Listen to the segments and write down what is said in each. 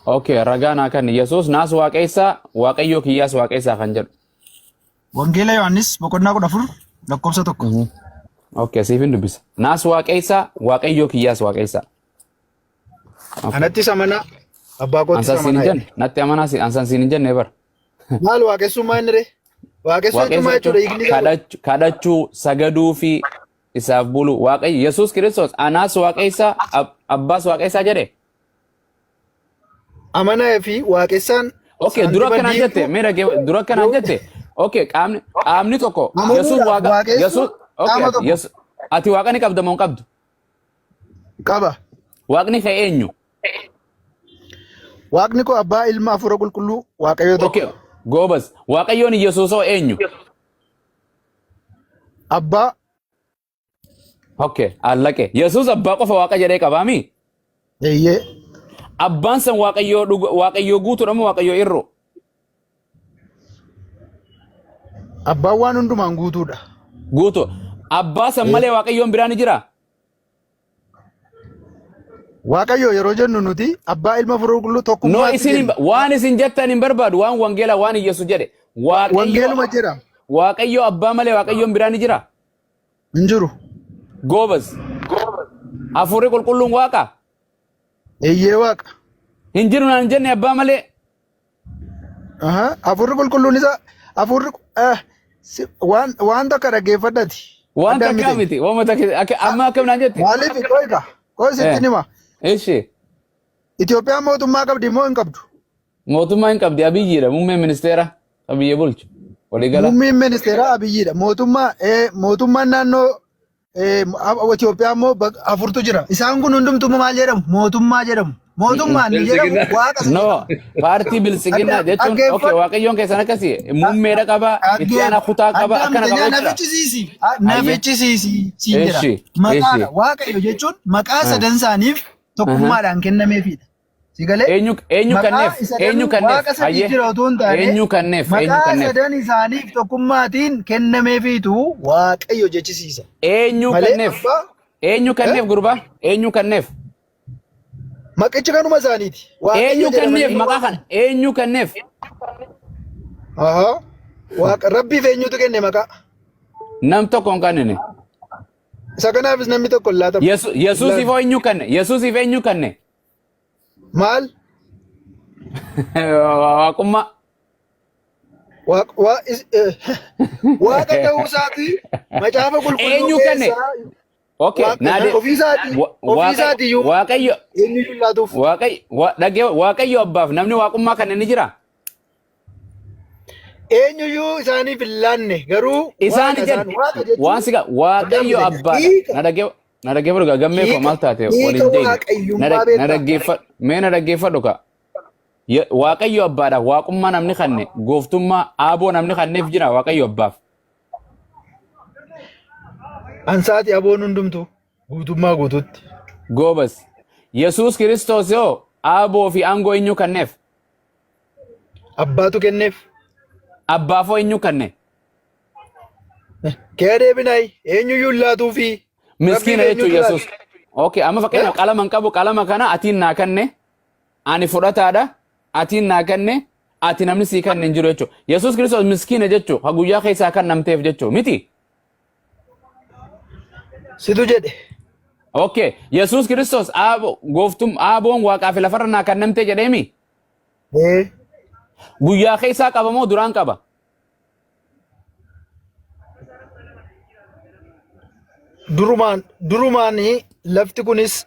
Okay, ragaa naa kenni. Yesuus naas waaqessaa, Waaqayyoo kiyyaas waaqessaa kan jedhu. Wangeela Yohaannis boqonnaa 14 lakkoofsa 1. Okay, siif hin dubbisa. Naas waaqessaa, Waaqayyoo kiyyaas waaqessaa. Okay. Anattis amanaa, abbaa koottis Ansan siin hin amanaa jenne, natti amanaa ansan siin hin jenne bara. Maal waaqessummaa inni ree? Waaqessuu jechuun Waaqessa maal jechuudha? jechuun Hiikni isaa kadhachuu, sagaduu fi isaaf bulu. Waaqayyo Yesuus Kiristoos anaas waaqessaa, abbaas waaqessaa jedhe. Amanaa fi waaqessaan Okay, dura saantima akkanaan jette, diimtuu mee dhagee dura akkanaan jette. Okay, qaamni tokko Yesuus amanuudhaaf waaqa waaqessuu Yesuus okay, qaama ati tokko Yesuus ati waaqa ni qabda moo hin qabdu? qaba. Waaqni kee eenyu? Waaqni koo abbaa ilma hafuura qulqulluu waaqayyo tokko. Okay, goobas. Waaqayyoon Yesuus hoo eenyu? Abbaa Okay, allaqe. Yesuus abbaa qofa waaqa jedhee qabaami? eeyyee. Abbaan san waaqayyoo waaqayyoo guutuudha moo waaqayyoo irru? Abbaan waan hundumaan guutuudha. Guutu. Abbaa san malee waaqayyoon biraa ni jiraa? Waaqayyo yeroo jennu nuti abbaa ilma hafuura qulqulluu No tokkummaatti isin jenna. waan isin jettan hin barbaadu waan wangeela waan Yesuus jedhe. Waaqayyo Wangeeluma jedha. Waaqayyo abbaa malee waaqayyoon biraa ni jira. Hin jiru. Goobas. Hafuurri qulqulluun waaqa. Eeyyee waaqa. Hin jiru naan jenne abbaa malee. Aha, Hafuurri qulqulluun isa hafuurri waan tokko dhaggeeffadhati. Waan Addaan takkaa miti. miti. Waan takka amma akkam naan jette. Maaliif qoyka? Qoy sitti hima. Ishi. Itoophiyaan mootummaa qabdi moo hin qabdu? Mootummaa hin qabdi Abiyyiidha muummeen ministeera kan biyya bulchu. Waliigala. Muummeen ministeeraa Abiyyiidha. Mootummaa mootummaan naannoo Itoophiyaa immoo afurtu jira. Isaan kun hundumtuu maal jedhamu? Mootummaa jedhamu. Mootummaan ni jedhamu waaqa isa No, jedhamu. paartii biltsiginnaa jechuun okay, waaqayyoon keessan akkasii muummeedha qaba, itti aanaa kutaa qaba, akkana qaba jechuudha. Nafichisiisi. Nafichisiisi siin jedha. Eshi, Maqaadha. eshi. Waaqayyo jechuun maqaa sadan isaaniif tokkummaadhaan kennameefidha. Si galee? Eenyu eenyu Maqaa kanneef? isa Eenyu danuu kanneef? waaqa sadii Hayyee. jira otoo hin taane Eenyu kanneef? Eenyu maqaa kanneef? sadan isaaniif tokkummaatiin kennameefiitu waaqayyo jechisiisa. Eenyu Malee kanneef? abbaa Eenyu kanneef gurbaa? Eenyu kanneef? Maqichi kanuma isaaniiti. Waaqayyo Eenyu kanneef jedhamanii maqaa kana? Eenyu kanneef? Ahaa. Waaqa rabbiif eenyutu kenne maqaa? Nam tokko hin kennine. Isa kanaafis namni tokko hin laatamu. Yesuusiif hoo eenyu kenne? Yesuusiif eenyu kenne? Maal? Waaqummaa. Waaqa ta'uu isaatii macaafa qulqulluu Eenyu kenne? keessaa Okay, Waaqa naa ofii isaatii ofii isaatii iyyuu Waaqayyo eenyuyyuu hin laatuuf. Waaqayyo dhagee Waaqayyo abbaaf namni waaqummaa kenne ni jira. Eenyuyyuu isaaniif hin laanne garuu Isaan waaqa jedhe isaan waaqa jechuun waan siga Waaqayyo addaamte abbaadha. hiika Na dhagee na dhaggeeffadhu gaa gammee koo hiika maal taate hiika waliin deemi. Na waaqayyummaa na beektaa. dhaggeeffadhu mee na dhaggeeffadhu kaa. Waaqayyo abbaadha. Waaqummaa namni kanne gooftummaa aaboo namni kanneef jira Waaqayyo abbaaf. Ansaati aboon hundumtuu guutummaa guutuutti. Goobas. Yesuus Kiristoos yoo aaboo fi aangoo eenyu kanneef? Abbaatu kenneef. Abbaafoo eenyu kanne? Kee deebinaayi eenyuyyuu hin laatuufi. Miskiina Rabbiif jechuun eenyutu Yesuus. laata? Okay, amma fakkeenyaaf qalama hin qabu qalama kana atiin naa kanne ani fudhataadha atiin naa kanne ati namni sii kanne hin jiru jechuudha. Yesuus Kiristoos miskiina jechuudha. Ha guyyaa keessaa kan namteef jechuudha. Miti? Situ jedhe. Okay, Yesuus Kiristoos aaboo gooftum aaboon waaqaa fi lafarra naa kennamte jedheemi. Ee. Guyyaa keessaa qaba moo duraan qaba? Durumaan lafti kunis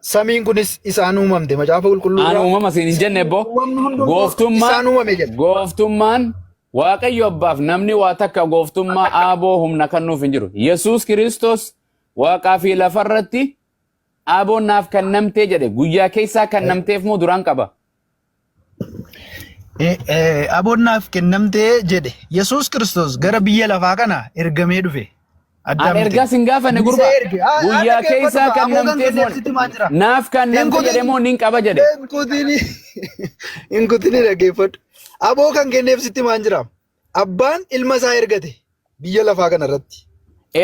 samiin kunis isaan uumamte macaafa qulqulluu Aan irraa uumama siin hin jenne ebbo. uumamni hundumtuu Gooftummaa isaan uumame jedha. gooftummaan Waaqayyo abbaaf namni waa takka gooftummaa aaboo humna kennuuf hin jiru. Yesuus Kiristoos waaqaa fi lafarratti aaboon naaf kennamtee jedhe guyyaa keessaa kennamteef moo duraan qaba? Aboon naaf kennamtee jedhe. Yesuus Kiristoos gara biyya lafaa kana ergamee dhufe. An Addaam miti. ergaa sin gaafanne Isa gurbaa. erge. Ah, ah, Guyyaa dhaggeeffadhu keessaa kaa. Aboo kan kennamteef kenneef moo sitti maa jira. naaf Hin kennamte jedhe kutin. moo nin qaba jedhe. Hin kutini. Hin kutini dhaggeeffadhu. Aboo kan kenneef sitti maan jira. Abbaan ilma isaa ergate biyya lafaa kana irratti.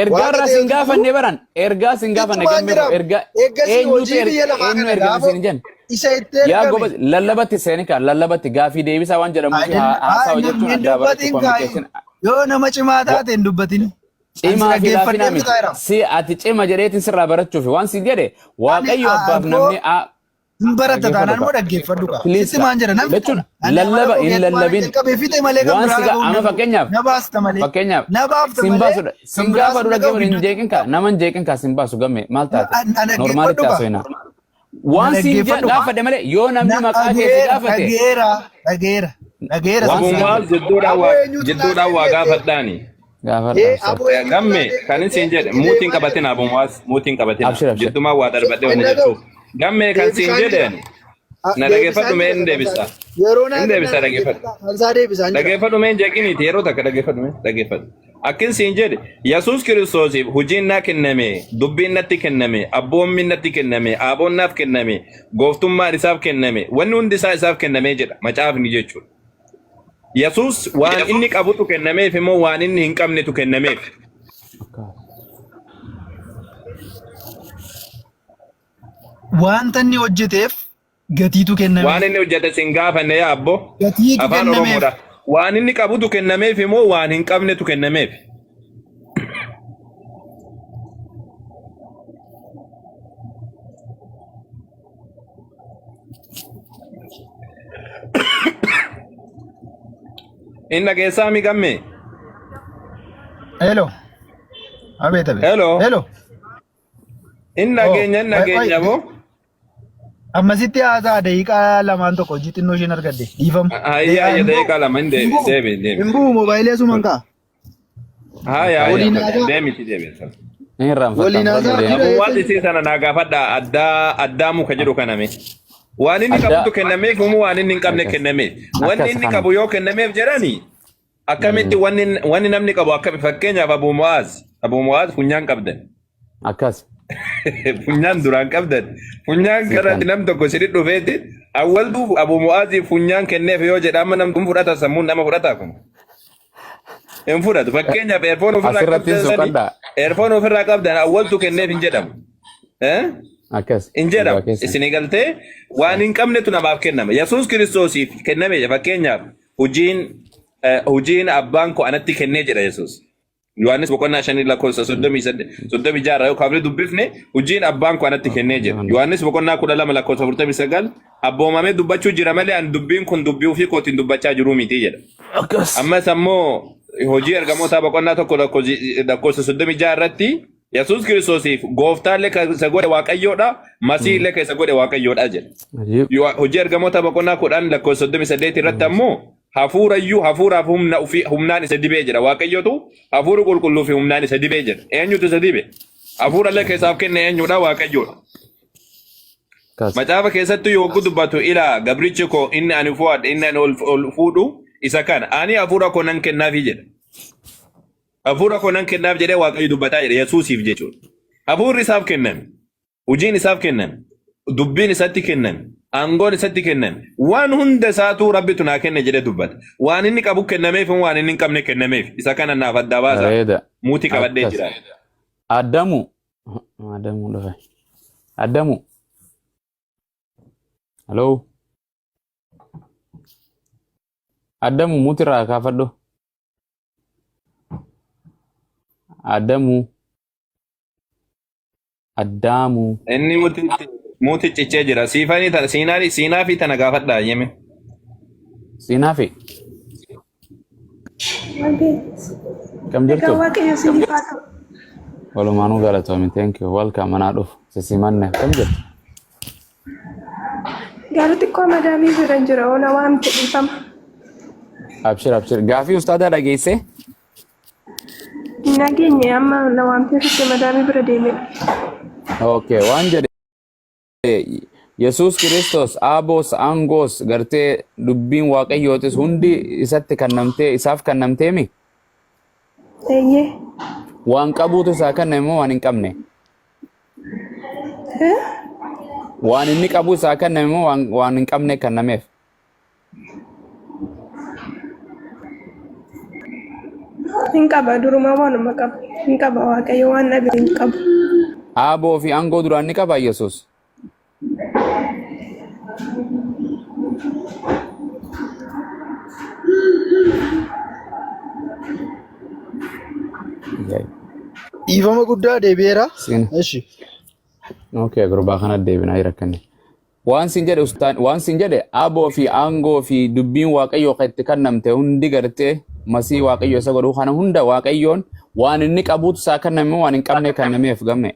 Ergaa Waaqa irraa ta'e sin utuu gaafanne baran. Ergaa sin gaafanne Sitti gammee jira. koo. Ergaa Eeggasii eenyutu hojii biyya lafaa eenyu kana ergame gaafa sin hin jenne. Isa itti Yaa ergame. goba lallabatti seeni kan lallabatti gaafii deebisaa waan jedhamuuf haasawa jechuun Hin addaa barachuu dubbatin kaa'i. communication. Yoo nama cimaa taate hin dubbatin. Ani si Cimaa fi dhaggeeffadhee laafina miti. fixeera. Si ati cima jedheetiin sirraa barachuuf waan si jedhe Ani Waaqayyo abbaaf aangoo namni a hin baratta dhaggeeffadhu taanaan immoo kaa. dhaggeeffadhu kaa. Please Sitti kaa. maan jedha namni Jechuun ani amala lallaba koo hin keessatti waan lallabin. jalqabee fixe malee kan Waan biraa si dhaga'uu hin amma danda'u. fakkeenyaaf Na baasta malee. fakkeenyaaf Na baafta sin malee baasudha. kan Sin biraa gaafa sin dura dhaga'u gaman hin gidduutti. jeeqin kaa nama hin jeeqin kaa sin baasu gamme maal taate Na normaalitti dhaggeeffadhu kaa. haasofina. Na Waan siin dhaggeeffadhu kaa. gaafadhe malee yoo namni Na maqaa kee si dhageera gaafate dhageera dhageera dhageera waan sin siin gaafadhe. Abumaal jidduudhaan Aboo waa eenyutu jidduudhaan laatee waa jettee? gaafadhaani. gaafadha Ee abshir. aboo eenyutu Gamme laatee kan jettee isin jedhe itti muutiin deemaa jira. qabatina abumaas muutiin qabatina Abshir abshir. jiddumaa waa darbadhe Hin wanni dhaga'u. jettuuf. Gamme kan siin Deebisaan jira. jedheen na Deebisaan dhageeffadhu mee jira hin sagantaa. deebisa. Yeroo naa Hin deebisa kennaa dhageeffadhu. dhaggeeffadhaa. Kansaa deebisaan jira. Dhageeffadhu mee hin jeeqiniiti yeroo takka dhageeffadhu mee dhageeffadhu. Akkin siin jedhe Yesuus Kiristoosiif hojiin naa kenname, dubbiin natti kenname, abboommiin natti kenname, aaboon naaf kenname, gooftummaan isaaf kenname, wanni hundi isaa isaaf kenname jedha macaafni jechuudha. Yesuus waan inni qabutu kennameef immoo waan inni hin qabnetu kennameef. Wanta inni hojjeteef gatiitu Waan kennameef. inni hojjete sin gaafanne yaa abbo. Gatiitu Afaan kennameef. Oromoodha. Waan inni qabutu kennameef immoo waan hin qabnetu kennameef. Inni dhageessaa mi gamme? Hello. Abeet abeet. Hello. Hello. Inni Oh, dhageenya inni wai wai. dhageenya boo. Ammasitti haasaa daqiiqaa lamaan tokko hojii xinnoo isheen argadde. Dhiifama. Hayya Daqiiqaa hayya hin bu'u. daqiiqaa lama hin Hin deebi bu'u. deebi deebi. Hin bu'u moobaayilii asumaan ka'a. Hayya hayya Waliin haasaa. deemiti deebi. Hin irraanfattan Waliin fudhadhu haasaa deemi. jira Abu waan eessa isii sana naa gaafadha addaa addaa muka jedhu kaname. Waan inni Addaa qabutu kennameef immoo waan inni hin qabne akkas kennameef. Wanni akkas inni kana. qabu yoo kennameef jedhani akkamitti wanni wanni namni qabu akkami fakkeenyaaf Abu Mu'aaz Abu Mu'aaz funyaan qabdan. Akkas. Funyaan duraan qabdan. Funyaan Sii kanatti kan. nam tokko sirri dhufeeti awwaltuu Abu Mu'aaziif funyaan kenneef yoo jedha amma namni kun fudhata sammuun nama fudhataa kun. Hin fudhatu. Fakkeenyaaf eerfoon ofirraa Asirratti hin qabdan sani suuqadhaa. eerfoon ofirraa qabdan awwaltu kenneef hin jedhamu. Eh? Akkas. Hin Dhugaa jedhamu. keessan. Isinii galtee waan hin qabnetu namaaf kennama. Yesuus Kiristoosiif kenname fakkeenyaaf hojiin hojiin abbaan koo anatti kennee jedha Yesuus. Yohaannis boqonnaa shanii lakkoofsa 36 irraa yoo kaafnee dubbifne hojiin abbaan koo anatti kennee jira. Yohaannis boqonnaa 12 lakkoofsa 49 abboomamee dubbachuu jira malee ani dubbiin kun dubbii ofii kootiin dubbachaa jiruu miti jedha. Akkas. Ammas ammoo hojii ergamootaa boqonnaa 1 lakkoofsa 36 irratti Yesuus Kiristoosiif gooftaallee kan isa godhe Waaqayyoodha, Masiihillee kan isa godhe Waaqayyoodha jedha. Ajiib. Hojii ergamoota boqonnaa 10 lakkoofsa 38 irratti ammoo hafuurayyuu hafuuraaf humna ofii humnaan isa dibee jedha. Waaqayyotu hafuura qulqulluu fi humnaan isa dibee jedha. Eenyutu isa dibe? Hafuurallee keessaaf kenne eenyudha? Waaqayyoodha. Akkas. Macaafa keessatti yogguu dubbatu ilaa gabrichi koo inni ani fo'adhe inni ani ol fuudhu isa kana ani hafuura koo nan kennaafi jedha. Hafuura koo nan kennaaf jedhee Waaqayyo dubbataa jira Yesuusiif jechuudha. Hafuurri isaaf kenname, hojiin isaaf kenname, dubbiin isatti kenname, aangoon isatti kenname, waan hunda isaatuu Rabbitu naa kenne jedhee dubbata. Waan inni qabu kennameef waan inni hin qabne kennameef. Isa kana naaf addaa baasa. Bareeda. Muutii qabadhee Akkas. jira. Addamu. Addamu dhufe. Addamu. Hello. Addamu muutirraa kaafadhu. Adamu. Addaamu. Inni muuti cichee jira. Siifanii tana siinaa siinaa fi tana gaafadhaa yeme. Siinaafi. Abeet. Kam Nagaan jirtu? Waaqayyo isiniif haa ta'u. Walumaanuu galatoomi. Thank you. Welcome. Anaa dhufu. Sisimanne. Kam jirtu? Garuu xiqqoo madaamii biran jira oona waamte dhiifama. Abshir abshir. Gaafii ustaadaa dhageessee? Hin dhageenye amma na waamtee turte madaamii bira deemee. Okay. Waan jedhe Yesuus Kiristoos aaboos aangoos gartee dubbiin waaqayyootis hundi isatti kennamtee isaaf kennamteemi? Eeyyee. Waan qabuutu isaa kenname moo waan hin qabne? Eh? Waan inni qabu isaa kenname moo waan hin qabne kennameef? Hin qaba durumaa waanuma qaba. Hin qaba waaqayyo waan dhabe hin qabu. Aaboo fi aangoo duraan ni qaba Yesuus. Dhiifama guddaa deebi'eera. Siin. Eshi. Okay, gurbaa kana deebinaa rakkanne. Waan sin jedhe ustaan, waan sin jedhe aboo fi aangoo fi dubbiin Waaqayyoo kan itti kennamte hundi gartee masii Waaqayyoo isa godhuu kana hunda Waaqayyoon waan inni qabuutu isaa kenname, waan hin qabne kennameef gamme.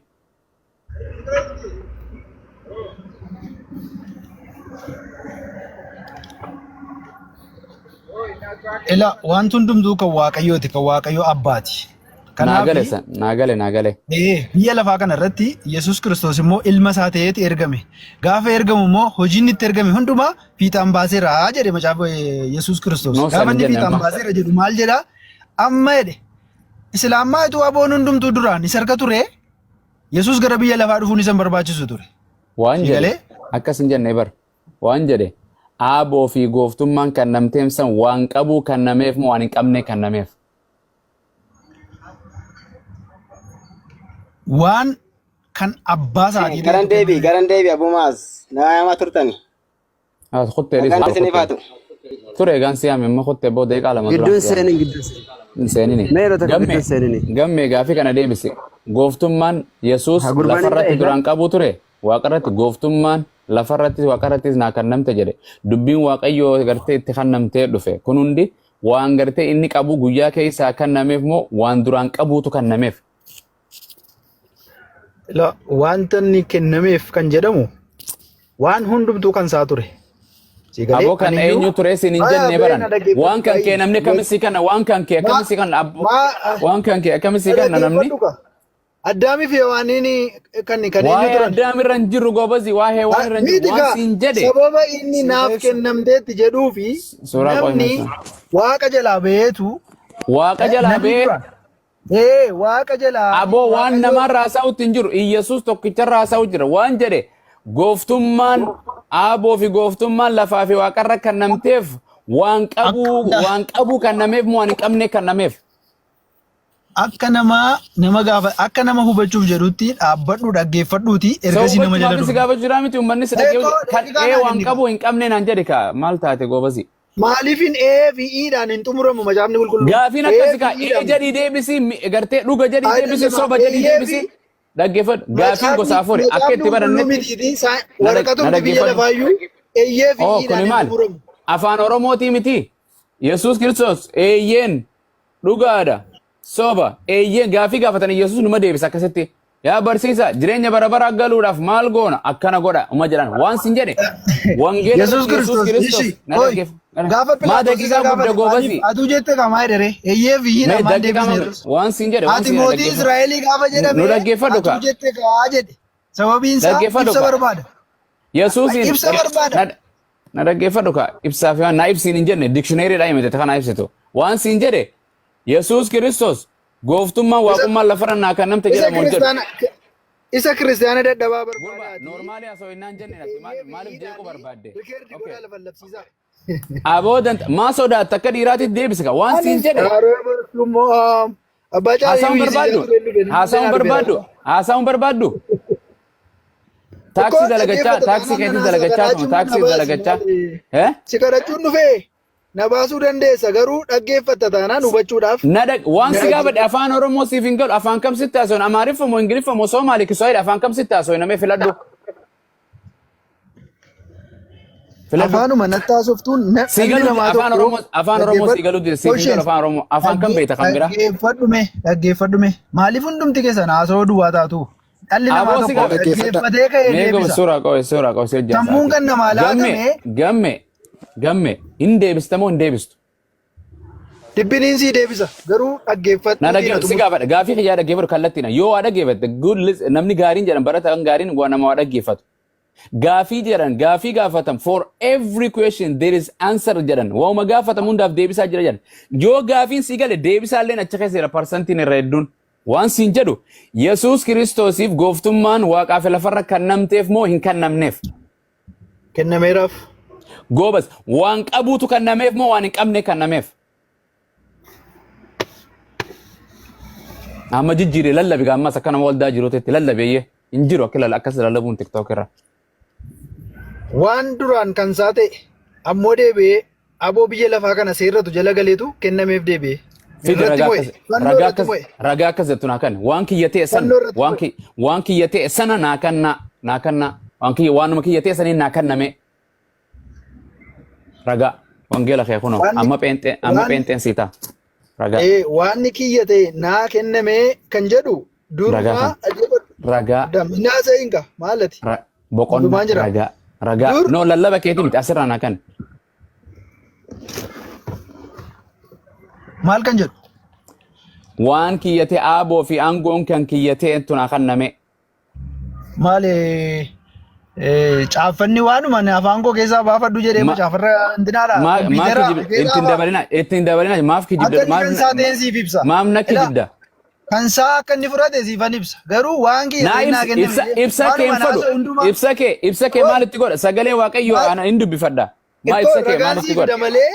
Ila wanti hundumtuu kan Waaqayyooti, kan Waaqayyo abbaati. Naa gale Kanaaf san, naa gale, naa gale. Biyya lafaa kana irratti Yesuus Kiristoos immoo ilma isaa ta'eeti ergame. Gaafa ergamu immoo hojiin itti ergame hundumaa fiixaan baaseera jedhe macaafa Yesuus Kiristoos. No, san Gaafa hin inni jenne fiixaan amma. baaseera jedhu maal jedhaa? Amma jedhe. Islaammaa utuu aboon hundumtuu duraan isa harka ture, Yesuus gara biyya lafaa dhufuun isa hin barbaachisu ture. Waan Sii jedhe galee? akkas hin jenne bar. Waan jedhe aaboo fi gooftummaan kan namteem san waan qabuu kan nameef moo waan hin qabne kan nameef. Waan kan abbaa isaatii Garan ta'etu deebi, kennameef. garan deebi abumaas. Nama yaama turtani. As kuttee Nagaan dhiis isiniif haa kuttee. ta'u. Ture egaan si'ame amma kuttee booda daqiiqaa 2 dura. Gidduun seenin, gidduun seenin. Hin seenini. Mee yeroo takka Gamme gidduun seenini. gamme gaafii kana deebisi. Gooftummaan Yesuus Haa gurbaan hin lafarratti ta'e duraan qabu ture. Waaqarratti gooftummaan lafarrattis waaqarrattis naa kennamte jedhe. Dubbiin Waaqayyoo gartee itti kennamtee dhufe. Kun hundi waan gartee inni qabu guyyaa keessaa kennameef moo waan duraan qabuutu kennameef? La, wanta inni kennameef kan jedhamu waan hundumtuu kan isaa ture. Si galee Aboo kan aniyyuu eenyu ture siin hin aya jenne bee baran. na dhaggeeffadhu Waan kan kee baay'ee. namni akkamitti si kenna, waan kan kee Ma akkamitti si kenna, abbo ma waan kan kee akkamitti si na kenna namni. dhaggeeffadhu ka. Addaamii fi Hewaaniin kan eenyu Waa'ee turan? Addaam irra hin jirru gobazi, waa'ee Hewaan irra hin jiru Miti waan kaa siin jedhe. sababa inni naaf Siif kennamteetti jedhuu fi Suuraa namni qo'annoo waaqa jalaa ba'eetu Waaqa jalaa namni ba'ee duraan waaqa jalaa aboo waan Waaqayyo namarraa haasa'utti hin jiru. Iyyasuus tokkicharraa haasa'u jira. Waan jedhe gooftummaan aaboo fi gooftummaan lafaa fi waaqarra kennamteef waan qabu akka waan qabu kennameef moo waan hin qabne kennameef. Akka nama nama gaafa akka nama hubachuuf jedhutti dhaabbadhu dhaggeeffadhuuti Isa ergasii nama jala hubachuudhaaf si dhufu. gaafachuu jira miti uummanni si Eekoo dhaggeeffatu kan daqiiqaa ee naa waan kenni kaa. qabu hin qabne naan jedhe kaa maal taate goobasi. Maaliifin A fi E dhaan hin xumuramu macaafni qulqulluun? Gaafiin A akkasi fi kaa E ee dhaan. jedhii deebisi gartee dhuga jedhii deebisi Ayidallama soba jedhii eeyyee fi deebisi dhaggeeffadhu gaafiin macaafni gosa afuri akka macaafni itti qulqulluu barannetti mitiiti na na waraqatumti biyya dhaggeeffadhu. lafaayyuu eeyyee fi Oh E dhaan kuni hin maal xumuramu. afaan Oromootii miti Yesuus Kiristoos eeyyeen dhugaadha soba eeyyeen gaafii gaafatan Yesuus numa deebisa akkasitti. Yaa barsiisa jireenya bara baraa galuudhaaf maal goona akkana godha uma jedhan waan sin jedhe wangeela Yesuus irratti Yesuus Kiristoos Kiristoos ishi na oi dhaggeef gaafa maa Phiilaaxoos isa daqiiqaa gudda gaafate maaliif goobasi atuu jette kamaa jedhere eeyyee fi mee iidhaan maal daqiiqaa deebisne ma Yesuus. waan sin jedhe waan Ati sin jedhe mootii dhaggeeffadhu Israa'elii gaafa nu jedhame dhaggeeffadhu atuu kaa jette kaa jedhe. Sababiin isaa dhaggeeffadhu ibsa kaa barbaada. Yesuusiin Ibsa barbaada. na na dhaggeeffadhu kaa ibsaa fi waan na ibsiin hin jenne dikshineeriidhaan himte kana ibsitu waan siin jedhe Yesuus Kiristoos gooftummaan Isa waaqummaan lafarra naa kennamte isa jedhamu hin jedhu. kiristaana isa kiristaana dadhabaa Gurba barbaadaati. noormaali osoo innaan jenne natti Eeyyee fi maaliif jeequu iidhaan barbaadde? rikeerdi Okay. godhaa lafa labsiisaa. Aboo danta maa sodaatta akka dhiiraatitti deebisa ka waan siin jedhe Anis abbaa caalii haasa'uun wiisii barbaaddu ture dhufe haasa'uun barbaaddu haasa'uun barbaaddu Xiqqoo taaksii dalagachaa dhaggeeffata taaksii taanaan keetti nana dalagachaa tuma sakarachuun na taaksii baasi dalagachaa maali? eh Si kadhachuun dhufee na baasuu dandeessa garuu dhaggeeffatta taanaan hubachuudhaaf na dhag waan na si gaafadhe dhaggeeffadhu. afaan Oromoo siif hin galu afaan kam sitti haasa'uun Amaariffa moo Ingiliffa moo Soomaalii Kiswahili afaan kam sitti haasa'uun namee filadhu filadhu Afaanuma natti haasoftuun sii dhalli galuu namaa afaan tokko Oromoo afaan Oromoo sii dhaggeeffadhu. galuu dide siif hin galu Conscience afaan Oromoo afaan kam beekta kan biraa dhaggeeffadhu mee dhaggeeffadhu mee maaliif hundumti keessan haasawaa duwwaa taatu? Dhalli namaa aboo si tokko gaafadhe Dhaggeeffadha. dhaggeeffatee ka'ee Mee goba deebisa. suuraa qobe suuraa qobe si hojjaa Sammuun sa'aatii. kan namaa Gamme laatame gamme gamme hin deebista moo hin deebistu? Dibbiniin sii deebisa. Garuu Na dhaggeeffadhuutii na dhaggeeffadhu si xumuri. gaafadha gaafii kiyyaa dhaggeeffadhu kallattiina yoo waa dhaggeeffatte good listen namni gaariin jedhan barataan gaariin waa nama waa dhaggeeffatu. Gaafii jedhan gaafii gaafatan for every question there is answer jedhan waanuma gaafatamu hundaaf deebisaa jira jedhan yoo gaafiin sii gale deebisaalleen achi keessa jira parsantiin irra hedduun waan siin jedhu Yesuus Kiristoosiif gooftummaan waaqaa fi lafarra kennamteef moo hin kennamneef? Kennameeraaf. Goobas waan qabuutu kennameef moo waan hin qabne kennameef? Amma jijjiire lallabi gaa ammas akka nama waldaa jiruutti lallabi eeyyee hin jiru akka akkas lallabuun tiktook irra. Waan duraan kan isaa ta'e ammoo deebi'ee aboo biyya lafaa kana seerratu jala galeetu kennameef deebi'ee. Fidi Irratti ragaa mo'e. akkas Fannoo ragaa irratti akkas mo'e. ragaa akkas jettu naa kanne waan kiyya ta'e san Fannoo irratti waan mo'e. ki waan kiyya ta'e sana naa kanna naa kanna waan kiyya waanuma kiyya ta'e saniin naa kanname ragaa wangeela kee kunoo Waan amma pheenxee amma waan pheenxeen sii ta'a ragaa waan kiyya ta'e naa kenname kan jedhu ragaa durumaa kan dhaggeeffadhu. ragaa Naa se'inka maalati? Boqonnaa Hundumaan jira. ragaa ragaa Dur no lallaba keetii miti asirraa naa kanne. Maal kan jedhu? Waan kiyya ta'e aaboo fi aangoon kan kiyya ta'e naa kanname. Maal caaffanni waanuma ani afaan koo keessaa baafadhu jedhee moo caafarra intinaadha Maaf kompiitara kijibda keessaa ittiin baa dabalina ittiin dabalina maaf akka kijibda inni maaf kan isaa ta'een siif ibsa. maaf na Ilaa kijibda. kan isaa akka inni fudhate siifan ibsa. Garuu waan kiyya Naa ta'een naa ibsi kenname ibsa jedhee ibsa kee waanuma hin fadhu naasa'u hundumaa ibsa kee maalitti godha sagalee Waaqayyoo maal ana hin dubbifadha. Maa ittoo ibsa kee ragaan maalitti sii godha? fida malee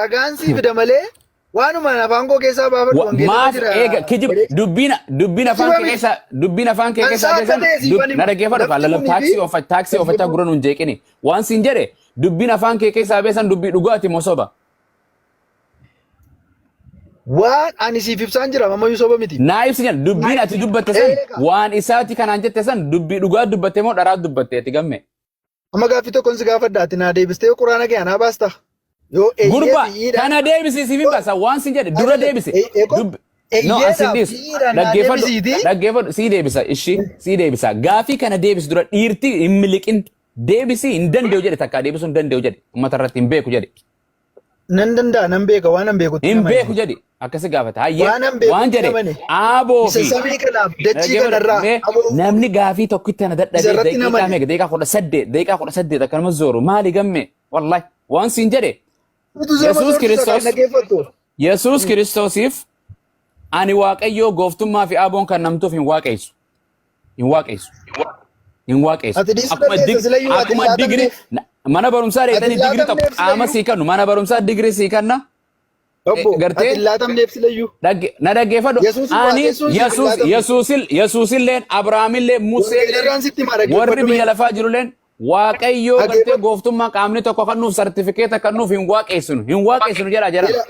ragaan sii fida malee waanuma afaan koo keessaa baafadhu wangeela Maaf jira eega kijiba jedhee dubbiin dubbiin afaan kijiba kee miti. keessa dubbiin afaan kee Kan keessaa isaa akka keessan ta'e siifan na hima. dhaggeeffadhu kaa Lafti lallab kunii fi taaksii ofa taaksii oofachaa gurra nuun jeeqini waan siin jedhe dubbiin afaan kee keessaa beesan dubbii dhugaati moo soba? Waan ani siif ibsaan jira ammayyuu soba miti. Naa ibsi jedhan dubbiin ati dubbatte san Eega waan isaati kanaan jette san dubbii dhugaa dubbatte moo dharaa dubbatte ati gamme? Amma gaaffii tokkoon si gaafadha ati naa deebistee yoo quraana kee anaa baasta. Yoo eeyyee Gurbaa fi iidhaan kana deebisi siif hin baasa waan sin jedhe dura deebisi. eeko No as hin eeyyeedhaaf dhiisu iidhaan naa dhaggeeffadhu deebisiiti. dhaggeeffadhu sii deebisa ishii sii deebisa gaafii kana deebisi dura dhiirti hin miliqin deebisi hin danda'u jedhe takkaa deebisuu hin danda'u jedhe uummata irratti hin beeku jedhe. Nan danda'a nan beeka waan an beekutti Hin namane. beeku jedhi akkasi gaafata. Hayyee Waan an waan beekutti jedhe namane. aaboo Isa fi samii kanaaf dachii dhaggeeffadhu kanarraa mee aboo namni gaafii tokkitti ana isa dadhabee irratti daqiiqaa namane. meeqa daqiiqaa 18 daqiiqaa 18 akkanuma zooru maali gamme wallahi waan siin jedhe Utuu sama Yesuus soortisa kan Kiristoos dhaggeeffattu. Yesuus Kiristoosiif ani Waaqayyoo gooftummaa fi aaboon kan namtuuf hin waaqessu. Hin waaqessu. Hin waaqessu. Ati dhiisuu Akkuma dandeessa dig silayyuu ati akkuma hin digirii laatamneef. mana barumsaa Ati dheeyxanii hin digirii tokko laatamneef qaama silayyuu. sii kennu mana barumsaa digirii sii kenna Obbo ati gartee hin laatamneef silayyuu. Na dhaggeeffadhu Yesuusin ani waaqessuun siif hin Yesuus laatamne. Yesuusil Yesuusilleen Abrahaamillee Museelleen Wangeelarraan sitti hima warri dhaggeeffadhu biyya mee. lafaa jirulleen Waaqayyoo gartee Dhaggeeffadhu. gooftummaa qaamni tokko kan nuuf sartifikeeta kan nuuf hin waaqeessinu hin waaqeessinu jedha jedhama Ila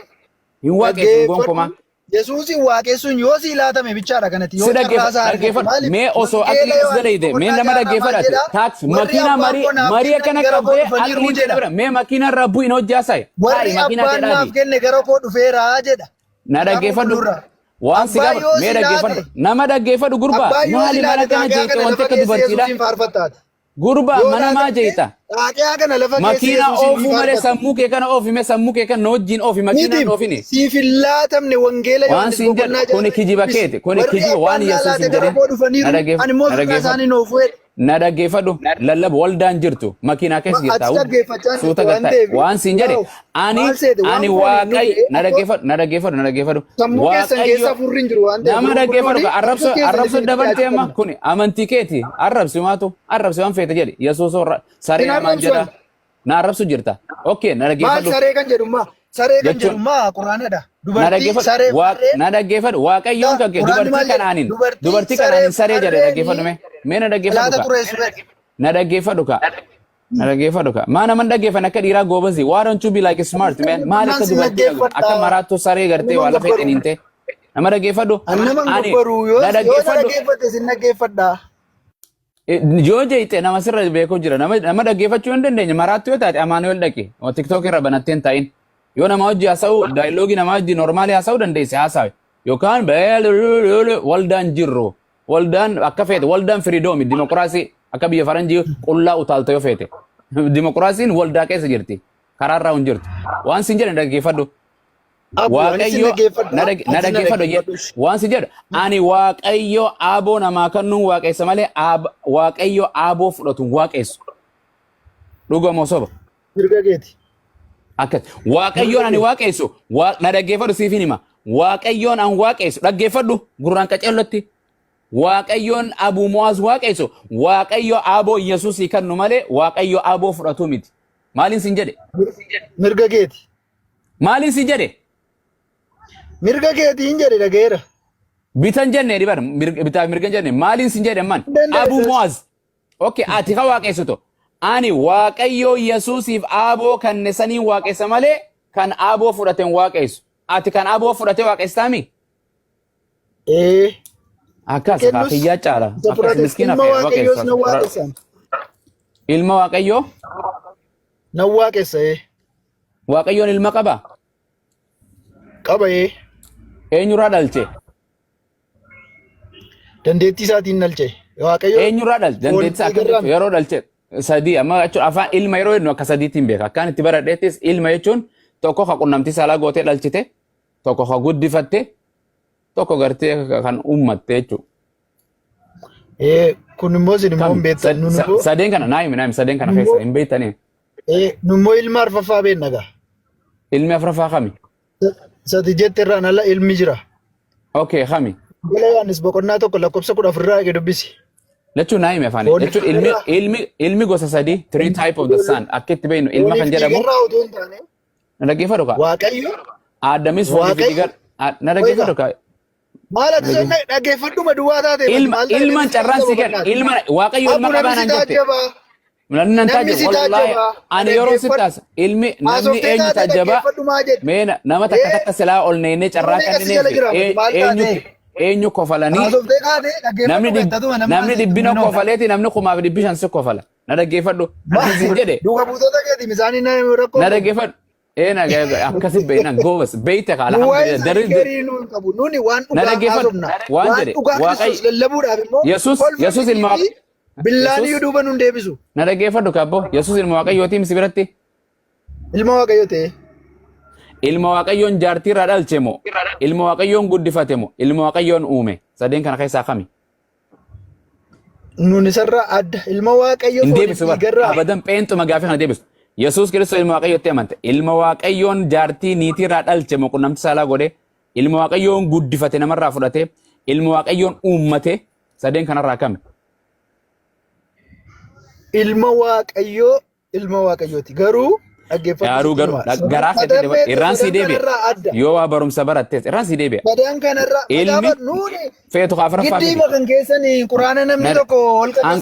hin waaqeessinu gonkumaa. dhaggeeffadhu. Yesuusin waaqessuun yoo sii laatame bichaadha kanatti Si yoo carraa dhaggeeffadhu isaa argatte dhaggeeffadhu maaliif mee osoo wangeela aqliin as Yohaannis dalayde mee boqonnaa nama jaarraa maal dhaggeeffadhate jedha taaksi warri makiinaa abbaan marii koo naaf marii kennan akkana gara koo qabdee dhufaniiru aqliin jedha. bira mee makiinaa irraa bu'in hojjaa sa'i Warri taa'i makiinaa abbaan ta'e naaf dhaabi. kenne gara koo dhufeera jedha. Na Kitaaba dhaggeeffadhu. qulqulluurraa. Waan si Abbaa gaafadhu. yoo Mee si dhaggeeffadhu. laate Nama dhaggeeffadhu gurbaa. abbaa yoo si Maali mana laate kana xaaqiyaa jeeyte kana wanti lafa akka keessa dubartiidha. Yesuusiin faarfattaati. Gurbaa Yoo mana maa laatamte jeeyta? xaaqiyaa kana lafa keessa Makiinaa Yesuusiin ni oofuu malee faarfatta. sammuu kee kana oofi mee sammuu kee kana wajjin oofi makiinaan Miti oofini. siif hin laatamne wangeela Waan Yohaannis siin jedhu boqonnaa kuni jaarraa kijiba dubbisi. keeti. Kuni Warri kijiba waan abbaan naa Yesuus laate hin gara jedhin. koo Na dhufaniiru ani dhaggeeffadhu. immoo Na firraa dhaggeeffadhu. isaanii noofu jedhe. Na dhaggeeffadhu lallaba waldaan jirtu makiinaa keessa jirta Ati dhaggeeffachaa hin suuta jirtu waan gattaa ta'eef waan siin jedhe waaw ani maal seete waan ani fooniin waaqayyo dhufe na dhaggeeffadhu na dhaggeeffadhu na dhaggeeffadhu sammuu keessan waaqayyo keessa hafuurri hin jiru waan ta'eef nama dhaggeeffadhu qulqulluun arrabso sammuu keessan arrabso isinitti dabartee dhiyaachuu amma qabna. kuni amantii keeti arrabsi maatu arrabsi waan feete jedhe yesuus warra saree Sin namaan arrabsu jedha ani. na arrabsu jirta okay na Maal dhaggeeffadhu saree kan jedhummaa? Saree kan jechuun jedhummaa quraanadha. na Dubartii dhaggeeffadhu saree waaq farreen na dhaggeeffadhu waaqayyoon kan kee quraanni dubartii maal jedha? kanaanin Dubartii dubartii saree kanaanin saree jedhe farreen dhaggeeffadhu mee mee na dhaggeeffadhu salaata ka xureessu jedha. na dhaggeeffadhu ka na dhaggeeffadhu ka maa naman dhaggeeffan akka dhiiraa goobasi why don't you be like smart man maal Dhaggeeffannaan akka sin dubartii dhaggeeffadhu akka dhaggeeffadha. maraattuu saree gartee Naman waa lafa gabbaru. hidhaniin ta'e nama dhaggeeffadhu An naman ani gabbaru yoo na yoo na dhaggeeffadhu dhaggeeffatte sin dhaggeeffadha. Yoo jeeyte nama sirra beeku jira nama nama dhaggeeffachuu hin dandeenye maraattu yoo taate Amaanu'el dhaqi TikTok irra banattee hin taa'in yoo nama hojii haasa'u daayilogii nama hojii normaalii haasa'uu dandeesse haasawe yookaan waldaan jirru waldaan akka feete waldaan firiidoomi dimokiraasii akka biyya faranjii qullaa utaalta yoo feete dimokiraasiin waldaa keessa jirti karaarraa hin jirtu waan sin jedhan dhaggeeffadhu. Abbo ani sin Waaqayyo dhaggeeffadha. na Ati na dhaggeeffadhu dhaggeeffadhu. waan si jedhu ani Waaqayyo aaboo namaa kennuun waaqessa malee Waaqayyo aaboo fudhatu hin waaqessu. Dhuga moo soba? Mirga keeti. Akkas Mirga Waaqayyoon ani keeti. waaqessu na dhaggeeffadhu siif hin hima. Waaqayyoon an waaqessu dhaggeeffadhu gurraan qaceellotti. Waaqayyoon Abuu Mu'aaz waaqessu Waaqayyo aaboo Yesuusii kennu malee Waaqayyo aaboo fudhatu miti. Maaliin sin jedhe? Mirga keeti. Maaliin sin jedhe? Mirga keeti hin jedhe dhaga'eera. Bitan jenne dibar bitaaf mirga jenne maaliin sin jedhe man Hin Abu dandeessas. Muaz okay ati ka waaqessuto Ani Waaqayyoo Yesuusiif aaboo kanne saniin waaqessa malee kan aaboo fudhate hin waaqessu. Ati kan aaboo fudhate waaqessaami? Ee. Akkas Kennus kiyyaa caala. isa Akkas fudhate miskiina ilma fe'e Waaqayyoos nan waaqessa. waaqessan. Ilma Waaqayyoo? Nan waaqessa ee. Waaqayyoon ilma qaba? Qaba ee. Eenyurraa dhalche? Dandeettii isaatiin dhalche. Waaqayyo Eenyurraa dhalche? foon Dandeettii akka dhiigarraa jechuun yeroo dhalche sadii amma jechuun afaan ilma yeroo jennu akka sadiitti hin beeka. Akkaan itti baradheettis ilma jechuun tokko ka qunnamtii saalaa gootee dhalchite, tokko ka guddifatte, tokko gartee kan uummatte jechuudha. Ee kun immoo isin immoo hin Kami? beektan. Nun immoo Sadeen kana naa himi, naa himi, sadeen kana nun keessa immoo hin beektanii. ee nun immoo ilma arfaffaa beekna gaa. Ilmi afraffaa kami? Sati jette irraan ala ilmi jira. Okay, kami? Wangeela Yohaannis boqonnaa 1 lakkoofsa 14 irraa eege dubbisi. Jechuun naa himi afaanii. Fooniif Jechuun ilmi dhiigarraa ilmi ilmi gosa sadii, three type of the son, akka itti beeknu ilma fooniif kan jedhamu dhiigarraa utuu hin taane na dhaggeeffadhu kaa. Waaqayyo Aadamis foonii fi Waaqayyo dhiigar na oiga dhaggeeffadhu kaa. maal ati sonne dhaggeeffadhuma duwwaa taate mati Ilma maal taate ilman namni si carraan si taajjaba kenna bannaati. ilma Waaqayyo ilma Abbu qabaa namni si naan jette. taajjaba Namni nan namni taajjabu si wallaahi taajjaba ani yeroo si dhaggeeffadhu taasa ilmi namni haasoftee eenyu taate taajjabaa dhaggeeffadhu maa jette. mee nama takka Ee takka silaa ol neennee nama carraa meeqa si jala kennineef jira mati maal eenyu taate eenyu kofalanii haasoftee kaate namni dhaggeeffadhu keettatuma namni namni maal dhibbina minoo. kofaleeti namni 15,500 si kofala na dhaggeeffadhu ani sin jedhe Duuka buutota keeti misaanii na rakkoo na qabu. dhaggeeffadhu ee na akkasi beeknan goobas beeyte kaa Nu waa'ee alhamdulillah isaanii darri keerii nu hin qabu. Nuni waan na dhugaa dhaggeeffadhu haasofna. waan Waan jedhe dhugaa Waaqayyo Kiristoos lallabuudhaaf immoo Yesuus kolfa Yesuus ilma mitii fi billaan Yesuus iyyuu duuba nun deebisu. na dhaggeeffadhu kaabbo Yesuus ilma Waaqayyootii si biratti Ilma Waaqayyoo ta'e. Ilma Waaqayyoon jaartii irraa dhalche moo ilma Waaqayyoon guddifate moo ilma Waaqayyoon uume sadeen kana keessaa kami? Nun isarraa adda. Ilma Waaqayyoo Hin fooniif deebisu bara. dhiigarraa. Abadan pheenxuma gaafii kana deebisu. Yesuus Kiristoos ilma Waaqayyootti amante. Ilma Waaqayyoon jaartii niitii irraa dhalche moo qunnamtii saalaa godhe ilma Waaqayyoon guddifate namarraa fudhate ilma Waaqayyoon uummate sadeen kanarraa kami? Ilma Waaqayyoo ilma Waaqayyooti. Garuu dhaggeeffadhu Garuu sitti garuu hima. garaa keetti Sadan deebi'a. meeqa Irraan sii sadan deebi'a. kanarraa adda. Yoo waa barumsa barattes irraan sii deebi'a. Sadan kanarraa Ilmi macaafa nuuni feetu afuraffaa fidi. giddiima kan keessanii quraana namni Na- tokko ol qabe An